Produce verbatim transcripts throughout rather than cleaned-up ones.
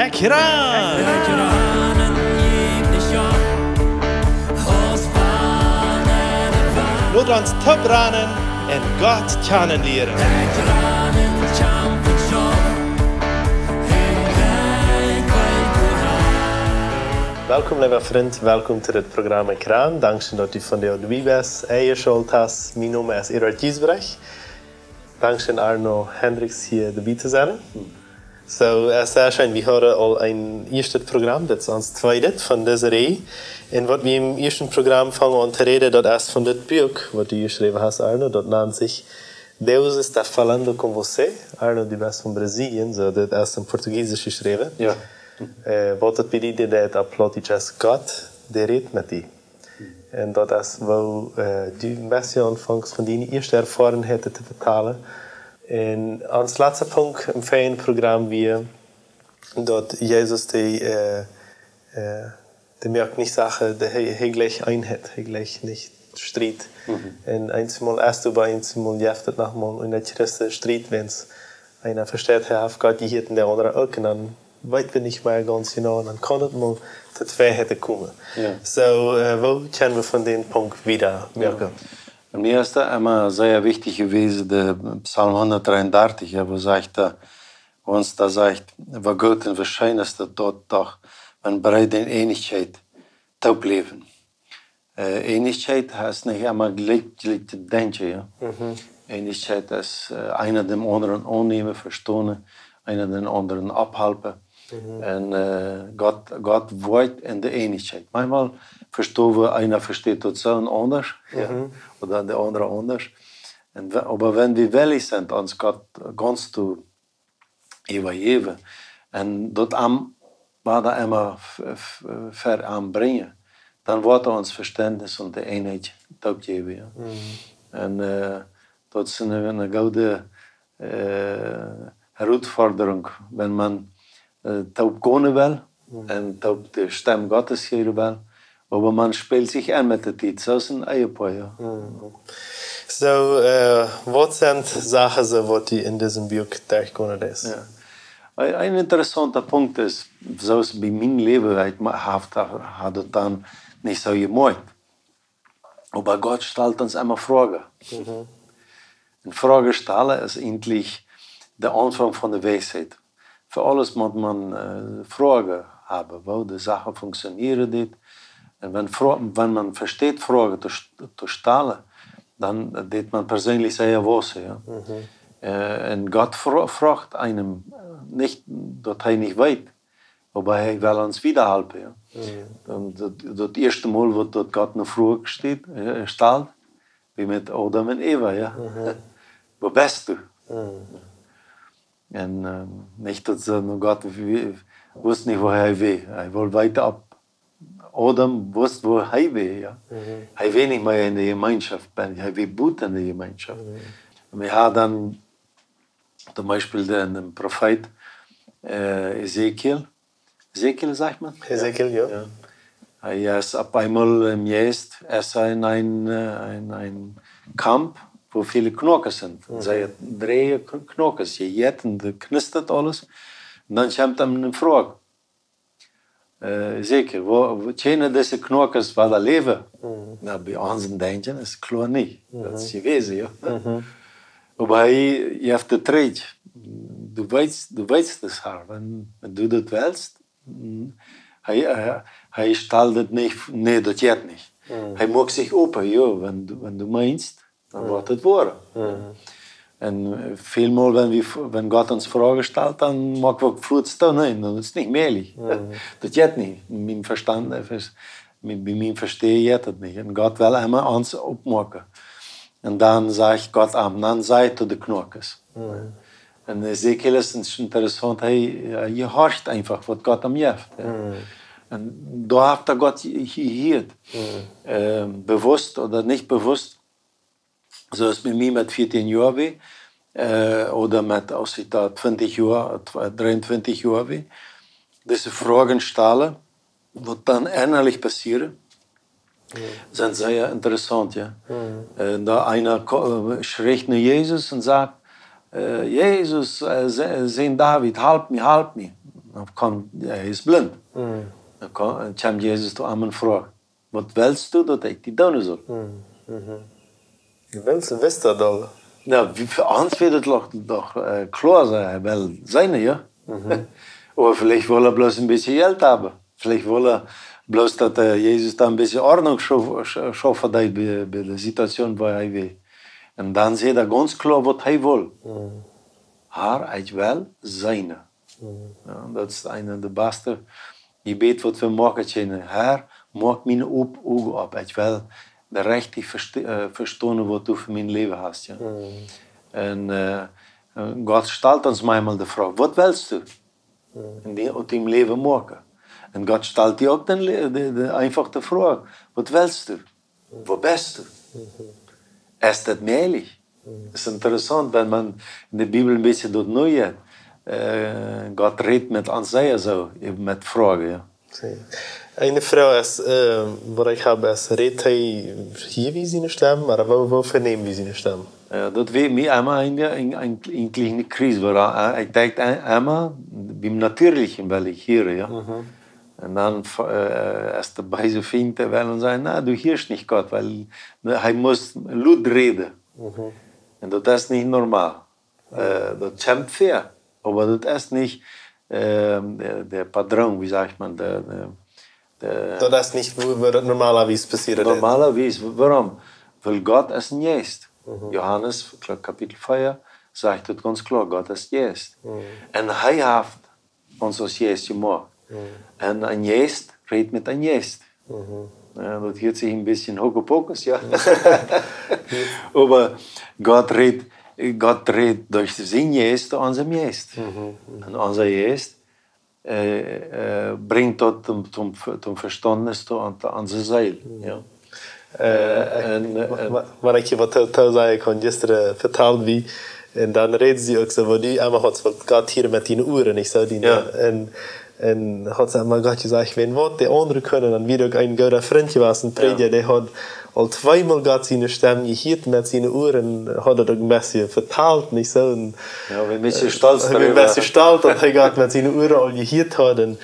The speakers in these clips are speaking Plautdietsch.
Ekjran! Lot ons toop ranen un Gott kjanen lieren. Welkom, leewa Frint, welkom to dit Programm Ekjran. Dankscheen, daut du vondoag doabie best, enjeschalt hast. Mien Nomen es Eduard Giesbrecht. Dankscheen, Arno Hendricks, hia doabie to sennen. Soo, es sea scheen, wie hauden aul een ieeschtet Programm, dit es ons tweedet von dise Reaj. Un waut wie em ieeschten Programm fungen aun to räden, daut es von dit Buak, waut du jeschräwen hast, Arno, daut nant sikj Deus está falando com você. Arno, du best von Brasilien, soo, daut es en Portugiesisch jeschräwen. Jo. Eh, waut daut bediet, daut opp Plautdietsch es: Gott, dee rät met die. Un daut es woo, eh, du een bät aunfangst von diene ieeschte Erfoarenheit to vetalen. Un ons latsta Punkt em väajen Programm wia, daut Jesus dee, eh, eh, dee moakt nich Sachen, dee, hee, hee jleicht Eenheit, hee jleicht nich Striet. Mhm. Un eemol es doa bie, eemol jeft et noch mol en de Christen Striet, wan eena vesteit, hee haft Gott jehieet un de aundra uk, un dan weet wie nich mea gaunz jeneiw, un dan kaun et mol to Tweeheiten komen. Jo. Soo, eh, woo kjennen wie von dän Punkt wieda Jo. moaken? Bie mie es daut emma sea wichtich jewast, de Psalm hundatdreeundartich, jo, woo sajcht hee, ons doa sajcht, woo goot un woo scheen es daut doch, wan Breed en Eenichkjeit toop läwen. Eh, Eenichkjeit es nich emma jlikj, jlikj to denkjen, jo. Mhm. Eenichkjeit es, eh, eena dän aundren aunnämen, vestonen, eena dän aundren opphalpen. Mhm. Un, eh, Gott, Gott woat en de Eenichkjeit. Maunchmol vestonen wie, eena vesteit daut soo aundasch, jo, Mhm. ooda de aundra aundasch. Un we-, oba wan wie wellich sent, ons Gott gaunz to äwajäwen un daut am, waut emma f-, f-, ver am brinjen, dan woat hee ons Vestentnis un de Eenheit toop jäwen, jo. Mhm. Un, eh, daut es eene, eene goode, eh, Herausforderung, wan eena, eh, toop gonen well Mhm. un toop de Stemm Gottes hieren well, oba eena spält sikj aun met de Tiet, soo aus een Ehepoa, jo. Mhm. Soo, eh, waut sent Sachen soo, waut du en disem Buak derchjegonen best? Jo. Een, een interessaunta Punkt es, soo aus bie mien Läwen, ekj ma-, haud, haud daut dan nich soo jemoakt. Oba Gott stalt ons emma Froagen. Mhm. Un Froagen stalen es eejentlich de Aunfank von de Weisheit. Fa aules mott eena, eh, Froagen haben, woo de Sachen funktionieren deit. Un wan Fro-, wan eena vesteit Froagen to st-, to stalen, dan deit eena perseenlich sea wausen, jo. Mhm. Eh, un Gott fro-, froagt eenem, eh, nich, daut hee nich weet, oba hee well ons wiedahalpen, jo. Mhm. Un daut, daut ieeschte Mol, waut daut Gott eene Froag stalt, eh, stalt, wia met Adam un Eva, jo. Mhm. Wua best du? Mhm. Un, ehm, nich daut see no Gott, wie, wist nich, wua hee wia. Hee wull weeten, auf Adam wist, wua hee wia, jo. Mhm. Hee wia nich mea en de Jemeenschoft, wan hee wia buten de Jemeenschoft. Mhm. Un wie haben dan toom Biespel dän, dän Profeet, eh, Ezekiel. Ezekiel, sajcht eena? Ezekiel, jo. Jo. Hee es opp eemol em Jeist, es hee en een, eh, en een Kamp, wua väle Knoakes sent. Mhm. See hauden dree Kn-, Knoakes jejäten, daut kjnistat aules. Un dan kjemt am eene Froag. Eh, Ezekiel, woo, woo kjennen dise Knoakes wada läwen? Mhm. Na, bie ons Denkjen es kloa nich. Mhm. Daut es jewast, jo. Mhm. Oba hee jeft de Trick. Du weetst, du weetst daut, Herr, wan, wan du daut west, mm, hee, hee, hee stalt daut nich, nä, daut jeit nich. Mhm. Hee moakt sikj open, jo, wan du, wan du meenst, dan Mhm. woat et woaren. Mhm. Un, eh, väl mol, wan wie f-, wan Gott ons Froagen stalt, dan moak wie uk fuaz, nä, daut es nich mäajlich. Mhm. Daut jeit nich. Mien Vestand, eh, es, mien, bie mien Vestonen jeit daut nich. Un Gott well emma ons oppmoaken. Un dan sajcht Gott am, dan saj to de Knoakes. Mhm. Un Ezekiel es interessaunt, hee, hee jehorcht eefach, waut Gott am jeft, jo. Mhm. Un doa haft hee Gott je-, jehieet. Mhm. Ehm, bewusst ooda nich bewusst, soo aus bie mie met vieetieen Joa wia, eh, ooda met, aus ekj doa twintich Joa, tw-, dreeuntwintich Joa wia, dise Froagen stalen, waut dan ennalich passieren, Mhm. sent sea interessaunt, jo. Mhm. Eh, doa eena ko-, eh, schricht no Jesus un sajcht, eh, „Jesus, eh, Se-, Sän David, halp mie, halp mie.“ Dan kjemt, hee es blint. Dan kjemt Jesus to am un froagt: "Waut west du, daut ekj die doonen saul?" Wist, wist daut aul? Na, wie, fa ons wia daut doch, doch, äh, kloa, see, hee well seenen, jo? Oba veleicht wull hee bloos een bät Jelt haben. Veleicht wull hee bloos, daut, äh, Jesus doa een bät Ordnunk schau-, schau-, schaufen deed bie, bie de Situation, wua hee wia. Un dan säd hee gaunz kloa, waut hee wull. "Herr, ekj well seenen." Jo, daut es eent de baste Jebäd, waut wie moaken kjennen. "Herr, moak miene Oag opp. Ekj well de rajchte vest-, äh, vestonen, waut du fa mien Läwen hast." Jo. Un, äh, Gott stalt ons maunchmol de Froag: "Waut west du en die, ut dien Läwen moaken?" Un Gott stalt die uk de, de, de eenfache Froag: "Waut west du? Wua best du?" Es daut mäajlich? Es interessaunt, wan eena en de Bibel een bät derch no jeit. Äh, Gott rät met ons sea soo, äwa met Froagen, jo. Eene Froag es, äh, waut ekj hab, es, rät hee hia wie siene Stemm, ooda wua, wua vernäm wie siene Stemm? Jo, daut wia mie emma een, een, een, een kjliene Kjriees, wua, äh, ekj docht, äh, emma, biem Natieelichen well ekj hieren, jo. Un dan, äh, es de beese Fient, dee well ons sajen: "Na, du hieescht nich Gott, wiels, ne, hee mott lud räden." Un daut es nich normal. Äh, daut kjemt väa, oba daut es nich, äh, de, de Patrón, woo sajcht maun, de, de, de... Daut es nich, woo, woo daut normalerwies passieren deit. Normalerwies, wuarom? Wiels Gott es een Jeist. Johanes, Kapitel vea, sajcht daut gaunz kloa, Gott es Jeist. Un hee haft ons aus Jeist jemoakt. Un een Jeist rät met een Jeist. Jo, daut hieet sikj een bät Hokuspokus, jo. Oba Gott rät, Gott rät derch sienen Jeist to onsem Jeist. Un onse Jeist, äh, äh, brinjt daut toom, toom, toom Vestauntnis to, to onse Seel, jo. Äh, äh, un, äh, wa-, un wa-, waut ekj hia waut to, to sajen kaun, jistren, äh, vetald wie, un dan räd see uk soo, woo du emma haudst, waut Gott hieed met diene Uaren, nich soo, diene, jo. Un, un haud see emma Gott jesajcht, wan waut de aundre kunnen, dan wia uk een gooda Frint jewast, een, jo, Prädja, dee haud aul tweemol Gott siene Stemm jehieet met siene Uaren, haud daut uk een bät vetalt, nich soo, un, jo, een bät, äh, stolt, een bät doaräwa, stolt, daut hee Gott met siene Uaren aul jehieet haud, un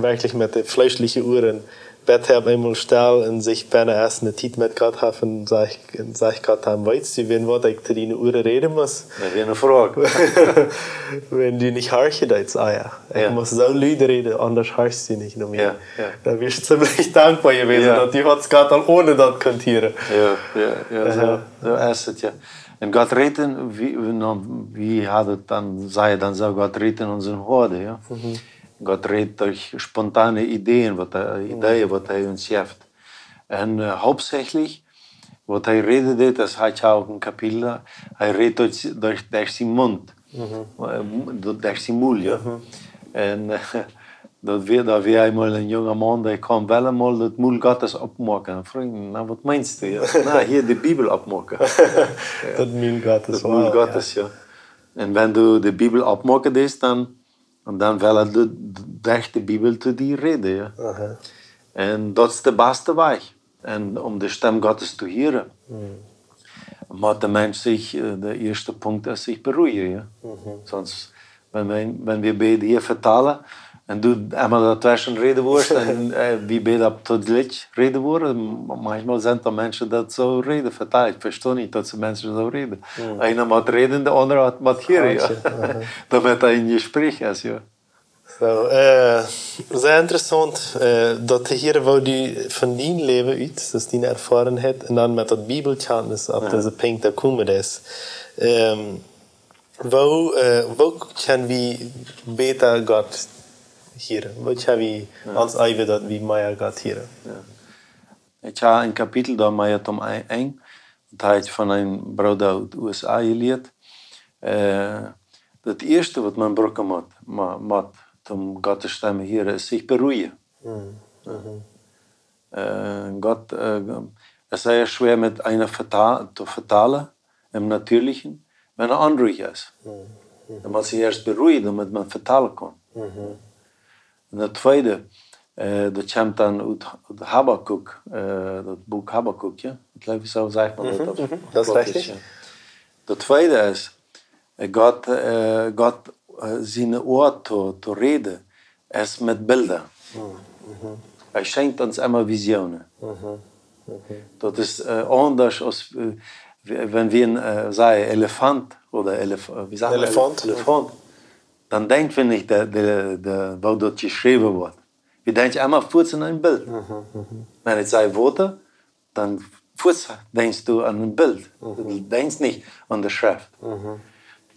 werkjlich met de fleeschliche Uaren. Bat hee opp eemol stell un sikj bennen es eene Tiet met Gott haft un sajcht, un sajcht Gott am: "Weetst du, wan waut ekj to diene Uaren räden mott?" Daut wia eene Froag. "Wan du nich horchen deist, ah jo. Ekj, jo, mott soo lud räden, aundasch horchst du nich no mie." Jo, jo. Dan wia ekj zimlich dankboa jewast, jo, daut du haudst Gott aul one daut kunt hieren. Jo, jo, jo, soo, aha, soo es et, jo. Un Gott rät en, wie, wie, no, wie haud et dan, saj dan soo, Gott rät en onse Hoaden, jo. Mhm. Gott rät derch spontane Ideeen, waut hee, mhm, Ideeen, waut hee ons jeft. Un, äh, hauptsächlich, waut hee räden deed, daut haud ekj uk een Kapitel, hee rät derch, derch, derch sienen Mund. Mhm. Äh, derch sienen Mul, jo. Mhm. Un, äh, daut wia, doa wia eemol een junga Maun, dee kunn wellen mol daut Mul Gottes oppmoaken. Un fruach ekj: "Na, waut meenst du, jo?" "Na, hia de Bibel oppmoaken." Jo. Daut Mul Gottes, daut Mul, wow, Gottes, jo. Jo. Un wan du de Bibel oppmoaken deist, dan Un dan well hee de, derch de Bibel to die räden, jo. Aha. Un daut es de baste Wajch. Un om de Stemm Gottes to hieren, mhm, mott de Mensch sikj, äh, de ieeschte Punkt es sikj beruhigen, jo. Mhm. Sonst, wan, wan, wan wie beid hia vetalen un du emma doatweschen räden woascht un, äh, wie beid opp daut jlikj räden woaren, m-, maunchmol sent doa Menschen, daut soo räden, vetalen. Ekj vesto nich, daut see Menschen soo räden. Mhm. Eena mott räden, de aundra mott, mott hieren, jo. Aha. Doamet een Jespräch es, jo. Soo, äh, sea interessaunt, äh, daut to hieren, woo du von dien Läwen ut, daut diene Erfoarenheit, un dan met daut Bibelkjantnis opp, aha, dise Punkt komen deist. Ähm, woo, äh, woo kjenn wie bäta Gott hieren? Woo kjenn wie, jo, ons äwen, daut wie mea Gott hieren? Jo. Ekj hab een Kapitel doa, mau toom Enj, daut hab ekj von een Brooda ut de U S A jelieet. Äh, daut ieeschte, waut maun brucken mott, ma-, mott, om Gott siene Stemm hieren, es sikj beruhigen. Mhm. Mhm. Äh, Gott, äh, es sea schwoa met eena veta-, to vetalen, em Natürlichen, wan hee onruhich es. Mhm. Mhm. Dan mott hee ieescht beruhigen, doamet maun vetalen kaun. Mhm. Un daut tweede, äh, daut kjemt dan ut, ut Habakuk, äh, daut Buak Habakuk, jo? Ekj jleew, soo sajcht maun daut, mhm, opp, mhm, daut es Plautdietsch, richtig, jo. Daut tweede es, äh, Gott, äh, Gott, äh, siene Oat to, to räden, es met Bilda. Mhm. Hee schenkjt ons emma Visionen. Mhm. Mhm. Daut es, äh, aundasch aus, äh, w-, wan wie een, äh, sajen Elefant ooda Elef-, äh, wie sajcht maun? Elefant. Elefant, dan denkj wie nich de, de, de, woo daut jeschräwen woat. Wie denkjen emma fuaz aun een Bilt. Mhm, mhm. Wan ekj saj Wota, dan fuaz denkjst du aun een Bilt. Mhm. Du denkjst nich aun de Schreft. Mhm.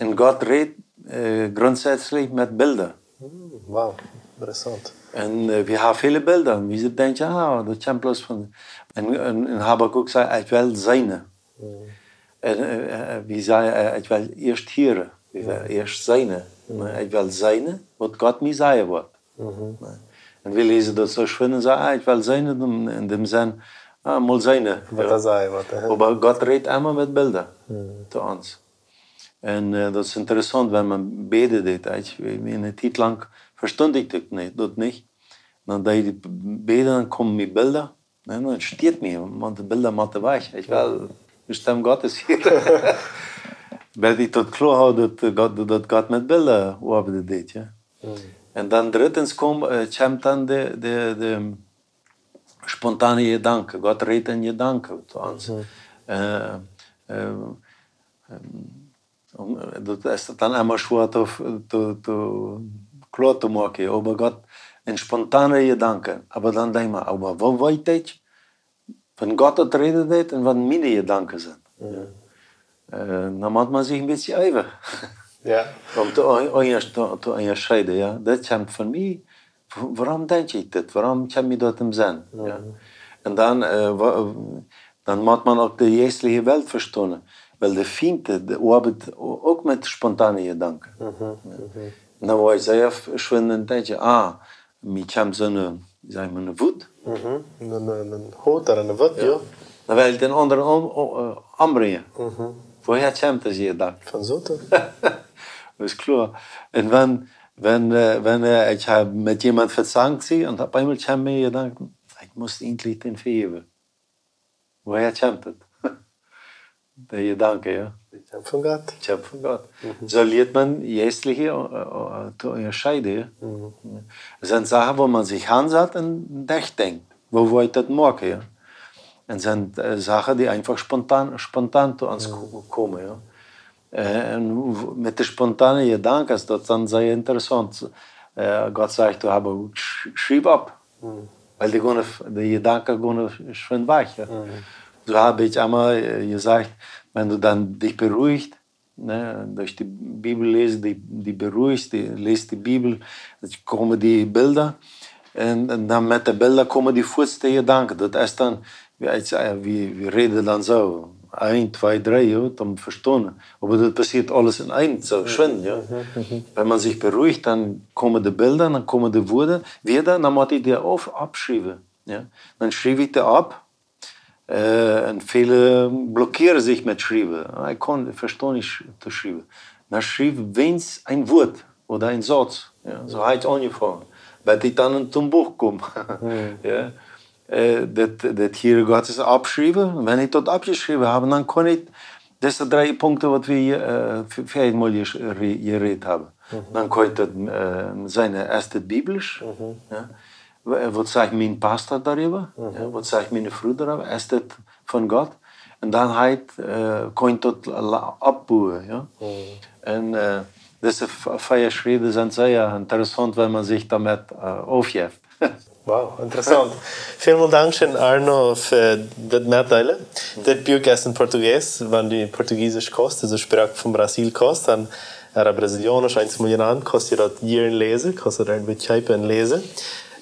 Un Gott rät, äh, grundsätzlich met Bilda. Mhm, wow, interessaunt. Un, äh, wie haben väle Bilda. Un wie denkjen, ah, daut kjemt bloos von, un, un, un Habakuk säd, ekj well seenen. Mhm. Un, äh, äh, wie säd, äh, ekj well ieescht hieren. Wie well ieescht seenen. Mhm. Ekj well seenen, waut Gott mie sajen woat. Mhm. Un wie läsen daut soo schwind un sajen, ah, ekj well seenen, en, en däm Senn, ah, mol seenen. Waut hee sajen woat, aha. Oba Gott rät emma met Bilda to ons. Un, äh, daut es interessaunt, wan maun bäden deed. Ekj, eene Tiet lang vestunt ekj daut nich, daut nich. Dan deed ekj bäden, dan kjeemen mie Bilda. Nä, dan stieet mie, wan de Bilda motten wajch. Ekj well de Stemm Gottes hieren. Bat ekj daut kloa haud, daut, äh, Gott, daut Gott met Bilda oabeiden deed, jo. Mhm. Un dan drittens kjeem, äh, kjemt dan de, de, de spontane Jedanke. Gott rät en Jedanke to ons. Mhm. Äh, äh, ähm, un, äh, daut es dan emma schwoa to, to, to kloa to moaken, oba Gott, een spontana Jedanke. Oba dan denkjt maun, oba woo weet ekj, wan Gott daut räden deed un waut miene Jedanken sent? Mhm. Äh, dan mott maun sikj een bät eewen. Jo. Om to un-, unja-, to, to unjascheeden, jo. Daut kjemt von mie. Wa-, wuarom denkj ekj dit? Wuarom kjemt mie daut em Senn? Jo. Mhm. Un dan, äh, wa-, dan mott maun uk de jeistliche Welt vestonen. Wiels de Fient, dee oabeit o-, uk met spontane Jedanken. Mhm, jo. Mhm. Un dan woa ekj sea f-, schwind un denkj, ah, mie kjemt soone, saj mau, eene Wut. Mhm. Een, een, een Haut ooda eene Wut, jo. Jo. Dan well ekj dän aundren om-, o-, äh, ombrinjen. Mhm. Wua kjemt dise Jedanke? Von Soton. Daut es kloa. Un wan, wan, äh, wan, äh, ekj hab met wäm jesajcht un opp eemol kjemt mie de Jedanke, ekj mott eejentlich dän vejäwen. Wua kjemt daut? De Jedanke, jo. Dee kjemt von Gott. Kjemt von Gott. Mhm. Soo lieet maun jeistliche, äh, äh, to unjascheeden, jo. Mhm. Daut sent Sachen, wua maun sikj aunsaut un doaräwa denkjt. Woo woa ekj daut moaken, jo? Un sent, äh, Sachen, dee eefach spontan, spontan to ons ko-, komen, jo. Äh, un w-, met de spontane Jedanken es daut dan sea interessaunt. Äh, Gott sajcht to Habakuk, sch-, schriew opp. Mhm. Wiels dee gonen f-, de Jedanken gonen f-, schwind wajch, jo. Mhm. Soo hab ekj emol, äh, jesajcht, wan du dan die beruhigst, ne, derch de Bibel läsen, die, die beruhigst, du läst de Bibel, dan komen die Bilda. Un, un dan met de Bilda komen die fuaz de Jedanken. Daut es dan, wie, äh, wie, wie räden dan soo, eent, twee, dree, jo, toom vestonen. Oba daut passieet aules en eent, soo schwind, jo. Mhm, mhm. Wan maun sikj beruhigt, dan komen de Bilda, dan komen de Wieed, Wieed, dan mott ekj dee opp-, oppschriewen, jo. Dan schriew ekj dee opp, äh, un väle blockieren sikj met schriewen. Ah, ekj kaun, ekj vesto nich to schriewen. Dan schriew weens een Wuat ooda een Sauz. Jo, soo hab ekj aunjefongen. Bat ekj dan en toom Buak kom. Mhm. Jo. Äh, daut, daut hia Gott es oppschriewen. Wan ekj daut oppjeschräwen hab, dan kaun ekj dise dree Punkten, waut wie, äh, v-, vieemol jes-, re-, jerät haben. Mhm. Dan kaun ekj daut, äh, seenen, es daut biblisch? Mhm. Jo. Wa-, waut sajcht mien Pastor doaräwa? Mhm. Jo, waut sajcht miene Fru doaräwa? Es daut von Gott? Un dan hab ekj, äh, kaun ekj daut la-, oppbuen, jo. Mhm. Un, äh, dise v-, vea Schräd sent sea interessaunt, wan maun sikj doamet, äh, aufjeft. Wow, interessaunt. Välmol dankscheen, Arno, fa daut Metdeelen. Dit Buak es en Portugiesisch, wan du Portugiesisch kaust, dise Sproak von Brasil kaust, dan, äh, Brasilianisch, eemol jenant, kaust du daut hia läsen, kaust du daut irjentwua kjeepen un läsen.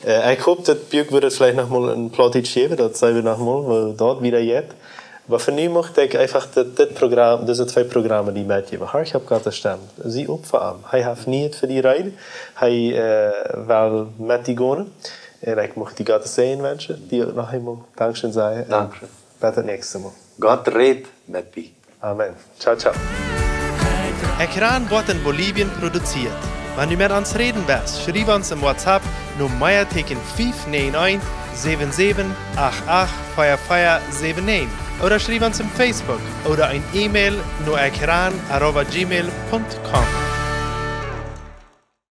Äh, ekj hop, daut Buak woat et veleicht noch mol en Plautdietsch jäwen, daut seenen wie noch mol, woo daut wieda jeit. Oba fa nu mucht ekj eefach dit, dit Program, dise twee Programme die metjäwen. Horch opp Gott siene Stemm. Sie opp fa am. Hee haft nie fa die jeräd. Hee, äh, well met die gonen. Un ekj mucht die Gott sienen Säajen wenschen. Die uk noch eemol dankscheen sajen. Un dankscheen. Bat daut näakjste Mol. Gott rät met die. Amen. Ciao, ciao. Ekran woat en Bolivien produziert. Wan du met ons räden west, schriew ons em WhatsApp no Meatieekjen fiew näajen eent, säwen säwen acht acht, vea vea säwen näajen. Ooda schriew ons em Facebook ooda een E-Mail no ekran arroba gmail punkt com.